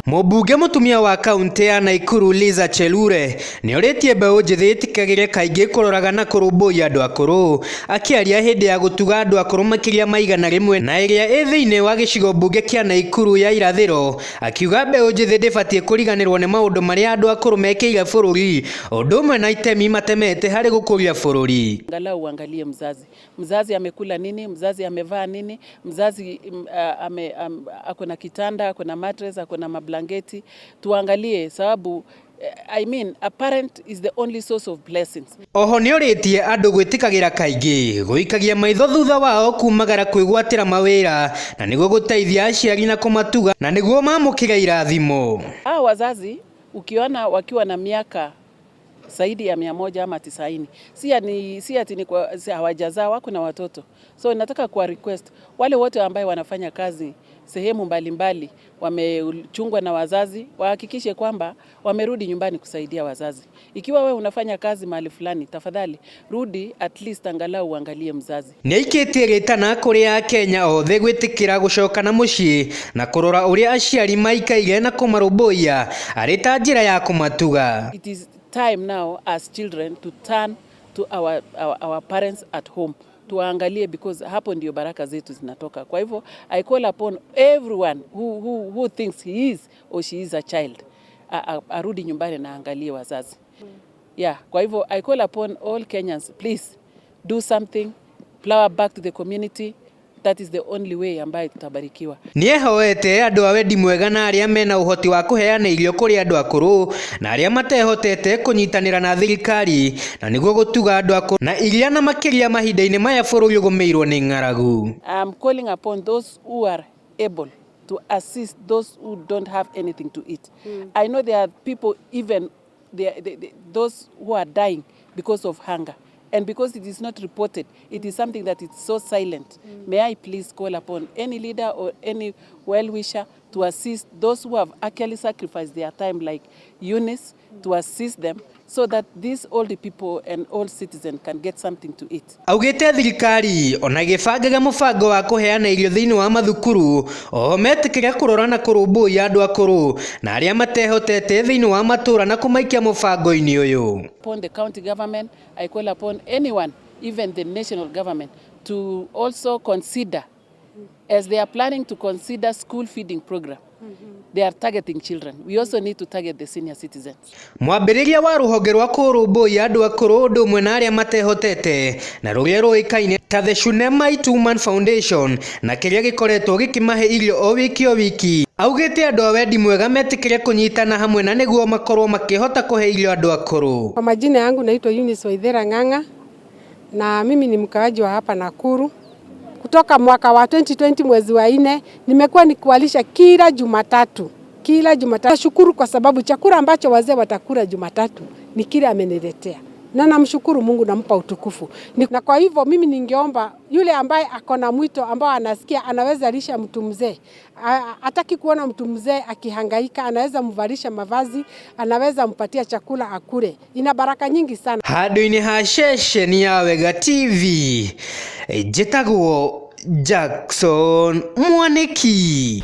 Mũmbunge mũtumia wa kaũntĩ ya Naikuru Liza Chelure nĩorĩtie mbeũ njĩthĩ ĩtĩkagĩre kaingĩ kũroraga na kũrũmbũiya andũ akũrũ. Akĩaria hĩndĩ ya gũtuga andũ akũrũ makĩria ma 100 na ĩrĩa ĩ thĩinĩ wa gĩcigo mbunge kĩa Naikuru ya irathĩro, akiuga mbeũ njĩthĩ ndĩbatiĩ kũriganĩrwo nĩ maũndũ marĩa andũ akũrũ mekĩire bũrũri ũndũ ũmwe na itemi matemete harĩ gũkũria bũrũri. Angalau uangalie mzazi. Mzazi amekula nini, mzazi amevaa nini, mzazi ako na kitanda, ako na mattress, ako na mablanketi. Tuangalie sababu I mean, a parent is the only source of blessings. Oho nĩorĩtie andũ gwĩtĩkagĩra kaingĩ gũikagia maitho thutha wao kumagara kwĩgwatĩra mawĩra na nĩguo gũteithia aciari na kũmatuga na nĩguo mamũkĩre irathimo. Hawa wazazi ukiona wakiwa na miaka zaidi ya 100 ama 90, si ati ni kwa, si hawajazaa, wako na watoto. So nataka kuwa request wale wote ambaye wanafanya kazi sehemu mbalimbali wamechungwa na wazazi, wahakikishe kwamba wamerudi nyumbani kusaidia wazazi. Ikiwa we unafanya kazi mahali fulani, tafadhali rudi at least angalau uangalie mzazi. Nĩaikĩtie rĩtana kũrĩ akenya othe gwĩtĩkĩra gũcoka na mũciĩ na kũrora ũrĩa aciari maikaire na kũmarũmbũiya arĩ ta njĩra ya kũmatuga. It is time now as children to turn to our parents at home. Tuangalie because hapo ndio baraka zetu zinatoka. Kwa hivyo I call upon everyone who thinks he is or she is a child arudi nyumbani na angalie wazazi. Yeah, kwa hivyo I call upon all Kenyans, please do something, plow back to the community. That is the only way ambayo tutabarikiwa. Nĩehoete andũ a wendi mwega na arĩa mena ũhoti wa kũheana irio kũrĩ andũ akũrũ na arĩa matehotete kũnyitanĩra na thirikari na nĩguo gũtuga andũ akũrũ na iria na makĩria mahinda-inĩ maya bũrũri ũgũmĩirwo nĩ ng'aragu. I'm calling upon those who are able to assist those who don't have anything to eat. I know there are people, even those who are dying because of hunger. And because it is not reported, it is something that is so silent. May I please call upon any leader or any well-wisher to assist those who have actually sacrificed their time, like Eunice, to assist them so that these old people and old citizens can get something to eat. Augĩte thirikari ona ĩgĩbangaga mũbango wa kũheana irio thĩinĩ wa mathukuru oho metĩkĩre kũrora na kũrũmbũiya andũ akũrũ na arĩa matehotete thĩinĩ wa matũra na kũmaikia mũbango-inĩ ũyũ. Upon the county government, I call upon anyone, even the national government, to also consider, as they are planning to consider school feeding program, they are targeting children. We also need to target the senior citizens. Mwambĩrĩria wa rũhonge rwa kũrũmbũiya andũ akũrũ ũndũ ũmwe na arĩa matehotete na rũrĩa rũĩkaine ta The Shunemite Woman Foundation na kĩrĩa gĩkoretwo gĩkĩmahe irio o wiki o wiki, augĩte andũ a wendi mwega metĩkĩre kũnyitana hamwe na nĩguo makorwo makĩhota kũhe irio andũ akũrũ. Kwa majina yangu naitwa Eunice Waithera Ng'ang'a na mimi ni mkaaji wa hapa Nakuru. Kutoka mwaka wa 2020 mwezi wa 4 nimekuwa nikiwalisha kila Jumatatu. Kila Jumatatu. Nashukuru kwa sababu chakula ambacho wazee watakula Jumatatu ni kile ameniletea. Na namshukuru Mungu, nampa utukufu. Na kwa hivyo mimi ningeomba yule ambaye ako na mwito ambao anasikia anaweza lisha mtu mzee. Hataki kuona mtu mzee akihangaika, anaweza mvalisha mavazi, anaweza mpatia chakula akule. Ina baraka nyingi sana. Handũ-inĩ ha ceceni ya Wega TV, njĩtagwo Jackson Mwaniki.